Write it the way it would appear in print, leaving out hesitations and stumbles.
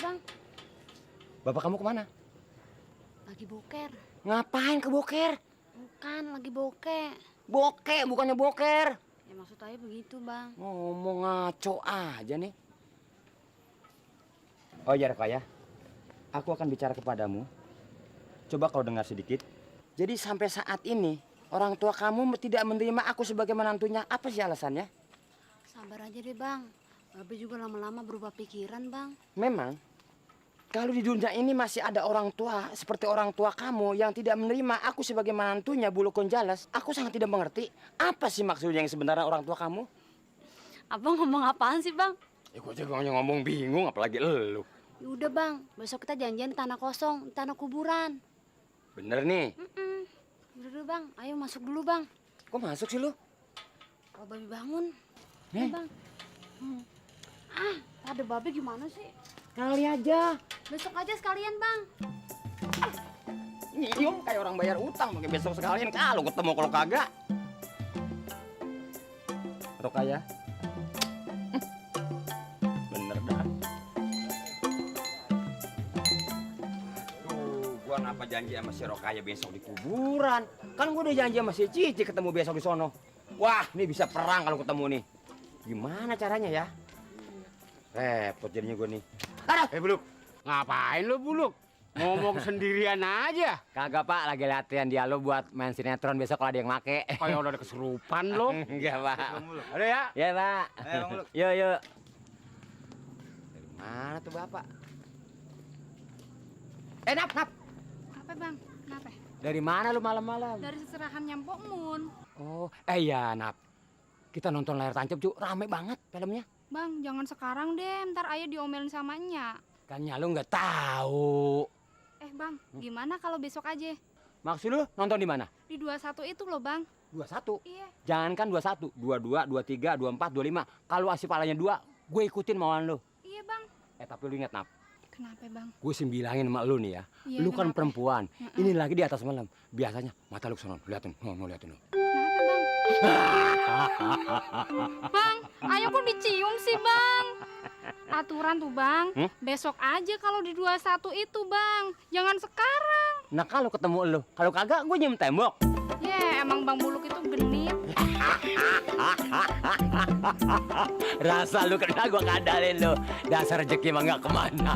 Bang. Bapak kamu kemana? Lagi boker. Ngapain ke boker? Bukan, lagi bokeh. Bokeh, bukannya boker. Ya maksud saya begitu, Bang. Ngomong ngaco aja nih. Oh iya Raka ya, aku akan bicara kepadamu. Coba kau dengar sedikit. Jadi sampai saat ini orang tua kamu tidak menerima aku sebagai menantunya. Apa sih alasannya? Sabar aja deh, Bang. Babe juga lama-lama berubah pikiran, Bang. Memang kalau di dunia ini masih ada orang tua seperti orang tua kamu yang tidak menerima aku sebagai menantunya Bulu Konjalas, aku sangat tidak mengerti apa sih maksudnya yang sebenarnya orang tua kamu. Abang ngomong apaan sih, Bang? Ya gue juga ngomong bingung apalagi elu. Ya udah, Bang. Besok kita janjian di tanah kosong, di tanah kuburan. Bener nih. Udah dulu, Bang. Ayo masuk dulu, Bang. Kok masuk sih lu? Oh, Babe bangun. Nih. Bang. Ada Babe gimana sih? Kali aja. Besok aja sekalian, Bang. Nyium kayak orang bayar utang pakai besok sekalian kalau ketemu kalau kagak. Rokaya. Bener dah. Gua kenapa janji sama si Rokaya besok di kuburan? Kan gua udah janji sama si Cici ketemu besok di sono. Wah, ini bisa perang kalau ketemu nih. Gimana caranya ya? Repot jadinya gua nih. Aduh, Buluk. Ngapain lu Buluk? Ngomong sendirian aja. Kagak Pak, lagi latihan dialog buat main sinetron besok kalau ada yang make. Kayak udah ada kesurupan lo. Enggak Pak. Ada ya? Ya Pak. Ayo, Bang Buluk. Yuk, yuk. Dari mana tuh Bapak? Nap. Apa bang? Kenapa? Dari mana lu malam-malam? Dari seserahannya Mpok Mun. Oh, ya Nap. Kita nonton layar tancap, Cuk. Rame banget filmnya. Bang, jangan sekarang deh, ntar ayah diomelin sama Nya. Kan lu nggak tahu. Bang, gimana kalau besok aja? Maksud lu nonton di mana? Di 21 itu loh bang. 21. Iya. Jangankan 21, 22, 23, 24, 25. Kalau asih palanya 2, gue ikutin mauan lu. Iya bang. Tapi lu ingat, Nap. Kenapa bang? Gue bilangin sama lu nih ya. Iya, Lu kan kenapa? perempuan. Ini lagi di atas malam. Biasanya mata lu kesono. Liatin. Liatin lu. Bang, ayo kok dicium sih bang? Aturan tuh bang, besok aja kalau di 21 itu bang. Jangan sekarang. Nah kalau ketemu lu, kalau kagak gue nyium tembok. Ya emang bang Buluk itu genit. Rasa lu kena gue kadalin lu. Dasar rezeki mah gak kemana.